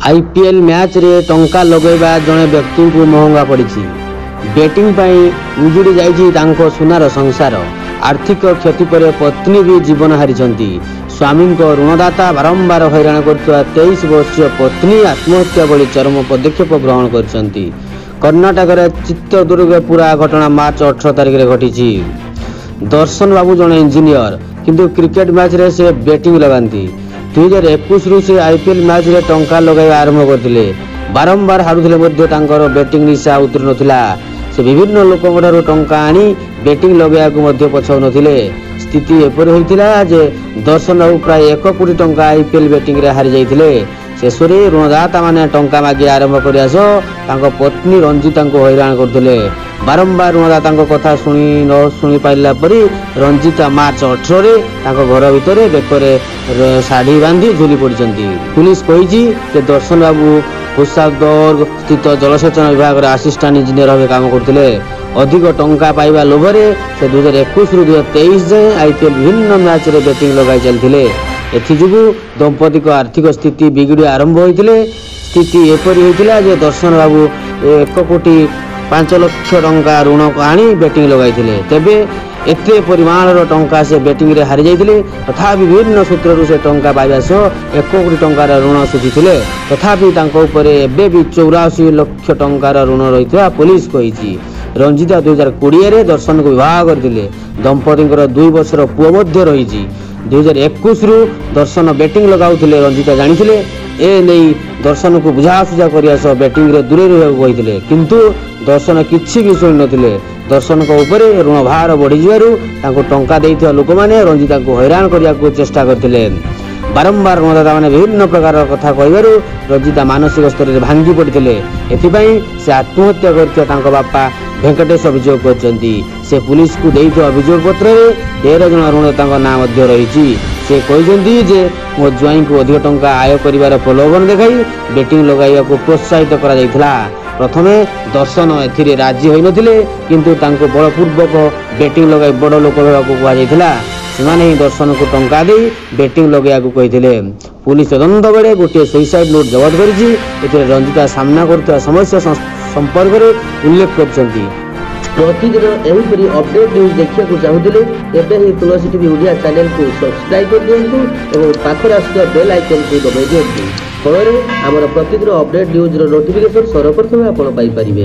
IPL ମ୍ୟାଚ୍ରେ ଟଙ୍କା ଲଗାଇବା ଜଣେ ବ୍ୟକ୍ତିଙ୍କୁ ମହଙ୍ଗା ପଡ଼ିଛି। ବେଟିଂ ପାଇଁ ଉଜୁଡ଼ି ଯାଇଛି ତାଙ୍କ ସୁନାର ସଂସାର। ଆର୍ଥିକ କ୍ଷତି ପରେ ପତ୍ନୀ ବି ଜୀବନ ହାରିଛନ୍ତି। ସ୍ୱାମୀଙ୍କ ଋଣଦାତା ବାରମ୍ବାର ହଇରାଣ କରୁଥିବା 23 ବର୍ଷୀୟ ପତ୍ନୀ ଆତ୍ମହତ୍ୟା ଭଳି ଚରମ ପଦକ୍ଷେପ ଗ୍ରହଣ କରିଛନ୍ତି। କର୍ଣ୍ଣାଟକର ଚିତ୍ରଦୁର୍ଗ ପୂରା ଘଟଣା ମାର୍ଚ୍ଚ 18 ତାରିଖରେ ଘଟିଛି। ଦର୍ଶନ ବାବୁ ଜଣେ ଇଞ୍ଜିନିୟର, କିନ୍ତୁ କ୍ରିକେଟ ମ୍ୟାଚ୍ରେ ସେ ବେଟିଂ ଲଗାନ୍ତି। 2021ରୁ ସେ ଆଇପିଏଲ୍ ମ୍ୟାଚ୍ରେ ଟଙ୍କା ଲଗାଇବା ଆରମ୍ଭ କରିଥିଲେ। ବାରମ୍ବାର ହାରୁଥିଲେ ମଧ୍ୟ ତାଙ୍କର ବେଟିଂ ନିଶା ଉତୁରି ନଥିଲା। ସେ ବିଭିନ୍ନ ଲୋକଙ୍କଠାରୁ ଟଙ୍କା ଆଣି ବେଟିଂ ଲଗାଇବାକୁ ମଧ୍ୟ ପଛାଉନଥିଲେ। ସ୍ଥିତି ଏପରି ହୋଇଥିଲା ଯେ ଦର୍ଶନ ବାବୁ ପ୍ରାୟ 1 କୋଟି ଟଙ୍କା ଆଇପିଏଲ୍ ବେଟିଂରେ ହାରିଯାଇଥିଲେ। ଶେଷରେ ଋଣଦାତାମାନେ ଟଙ୍କା ମାଗିବା ଆରମ୍ଭ କରିବା ସହ ତାଙ୍କ ପତ୍ନୀ ରଞ୍ଜିତାଙ୍କୁ ହଇରାଣ କରୁଥିଲେ। ବାରମ୍ବାର ଋଣଦାତାଙ୍କ କଥା ଶୁଣି ନ ଶୁଣି ପାରିଲା ପରି ରଞ୍ଜିତା ମାର୍ଚ୍ଚ 18ରେ ତାଙ୍କ ଘର ଭିତରେ ବେକରେ ଶାଢ଼ୀ ବାନ୍ଧି ଝୁଲି ପଡ଼ିଛନ୍ତି। ପୁଲିସ କହିଛି ଯେ ଦର୍ଶନ ବାବୁ ହୋସାଦୁର୍ଗ ସ୍ଥିତ ଜଳସେଚନ ବିଭାଗର ଆସିଷ୍ଟାଣ୍ଟ ଇଞ୍ଜିନିୟର ଭାବେ କାମ କରୁଥିଲେ। ଅଧିକ ଟଙ୍କା ପାଇବା ଲୋଭରେ ସେ 2021ରୁ 2023 ଯାଏଁ ଆଇପିଏଲ୍ ବିଭିନ୍ନ ମ୍ୟାଚ୍ରେ ବେଟିଂ ଲଗାଇ ଚାଲିଥିଲେ। ଏଥିଯୋଗୁଁ ଦମ୍ପତିଙ୍କ ଆର୍ଥିକ ସ୍ଥିତି ବିଗିଡ଼ିବା ଆରମ୍ଭ ହୋଇଥିଲେ। ସ୍ଥିତି ଏପରି ହୋଇଥିଲା ଯେ ଦର୍ଶନ ବାବୁ 1 କୋଟି 5 ଲକ୍ଷ ଟଙ୍କା ଋଣ ଆଣି ବେଟିଂ ଲଗାଇଥିଲେ। ତେବେ ଏତେ ପରିମାଣର ଟଙ୍କା ସେ ବେଟିଂରେ ହାରିଯାଇଥିଲେ। ତଥାପି ବିଭିନ୍ନ ସୂତ୍ରରୁ ସେ ଟଙ୍କା ପାଇବା ସହ 1 କୋଟି ଟଙ୍କାର ଋଣ ଶୁଝିଥିଲେ। ତଥାପି ତାଙ୍କ ଉପରେ ଏବେ ବି 84 ଲକ୍ଷ ଟଙ୍କାର ଋଣ ରହିଥିବା ପୋଲିସ କହିଛି। ରଞ୍ଜିତା 2020ରେ ଦର୍ଶନକୁ ବିବାହ କରିଥିଲେ। ଦମ୍ପତିଙ୍କର 2 ବର୍ଷର ପୁଅ ମଧ୍ୟ ରହିଛି। 2021ରୁ ଦର୍ଶନ ବେଟିଂ ଲଗାଉଥିଲେ ରଞ୍ଜିତା ଜାଣିଥିଲେ। ଏ ନେଇ ଦର୍ଶନକୁ ବୁଝାସୁଝା କରିବା ସହ ବେଟିଂରେ ଦୂରେଇ ରହିବାକୁ କହିଥିଲେ, କିନ୍ତୁ ଦର୍ଶନ କିଛି ବି ଶୁଣିନଥିଲେ। ଦର୍ଶନଙ୍କ ଉପରେ ଋଣ ଭାର ବଢ଼ିଯିବାରୁ ତାଙ୍କୁ ଟଙ୍କା ଦେଇଥିବା ଲୋକମାନେ ରଞ୍ଜିତାଙ୍କୁ ହଇରାଣ କରିବାକୁ ଚେଷ୍ଟା କରିଥିଲେ। ବାରମ୍ବାର ଋଣଦାତାମାନେ ବିଭିନ୍ନ ପ୍ରକାର କଥା କହିବାରୁ ରଞ୍ଜିତା ମାନସିକ ସ୍ତରରେ ଭାଙ୍ଗି ପଡ଼ିଥିଲେ। ଏଥିପାଇଁ ସେ ଆତ୍ମହତ୍ୟା କରିଥିବା ତାଙ୍କ ବାପା ଭେଙ୍କଟେଶ ଅଭିଯୋଗ କରିଛନ୍ତି। ସେ ପୁଲିସକୁ ଦେଇଥିବା ଅଭିଯୋଗ ପତ୍ରରେ 13 ଜଣ ଋଣଦାତାଙ୍କ ନାଁ ମଧ୍ୟ ରହିଛି। ସେ କହିଛନ୍ତି ଯେ ମୋ ଜ୍ୱାଇଁଙ୍କୁ ଅଧିକ ଟଙ୍କା ଆୟ କରିବାର ପ୍ରଲୋଭନ ଦେଖାଇ ବେଟିଂ ଲଗାଇବାକୁ ପ୍ରୋତ୍ସାହିତ କରାଯାଇଥିଲା। ପ୍ରଥମେ ଦର୍ଶନ ଏଥିରେ ରାଜି ହୋଇନଥିଲେ, କିନ୍ତୁ ତାଙ୍କୁ ବଳପୂର୍ବକ ବେଟିଂ ଲଗାଇ ବଡ଼ ଲୋକ ହେବାକୁ କୁହାଯାଇଥିଲା। ସେମାନେ ହିଁ ଦର୍ଶନକୁ ଟଙ୍କା ଦେଇ ବେଟିଂ ଲଗାଇବାକୁ କହିଥିଲେ। ପୁଲିସ ତଦନ୍ତ ବେଳେ ଗୋଟିଏ ସୁଇସାଇଡ୍ ନୋଟ୍ ଜବତ କରିଛି। ଏଥିରେ ରଞ୍ଜିତା ସାମ୍ନା କରୁଥିବା ସମସ୍ୟା ସମ୍ପର୍କରେ ଉଲ୍ଲେଖ କରିଛନ୍ତି। ପ୍ରତିଦିନ ଏହିପରି ଅପଡେଟ୍ ନ୍ୟୁଜ୍ ଦେଖିବାକୁ ଚାହୁଁଥିଲେ ଏବେ ହିଁ ତୁଳସୀ ଟିଭି ଓଡ଼ିଆ ଚ୍ୟାନେଲକୁ ସବସ୍କ୍ରାଇବ୍ କରିଦିଅନ୍ତୁ ଏବଂ ପାଖରେ ଆସୁଥିବା ବେଲ୍ ଆଇକନ୍କୁ ଦବାଇ ଦିଅନ୍ତୁ। ଫଳରେ ଆମର ପ୍ରତିଦିନ ଅପଡେଟ୍ ନ୍ୟୁଜ୍ର ନୋଟିଫିକେସନ୍ ସର୍ବପ୍ରଥମେ ଆପଣ ପାଇପାରିବେ।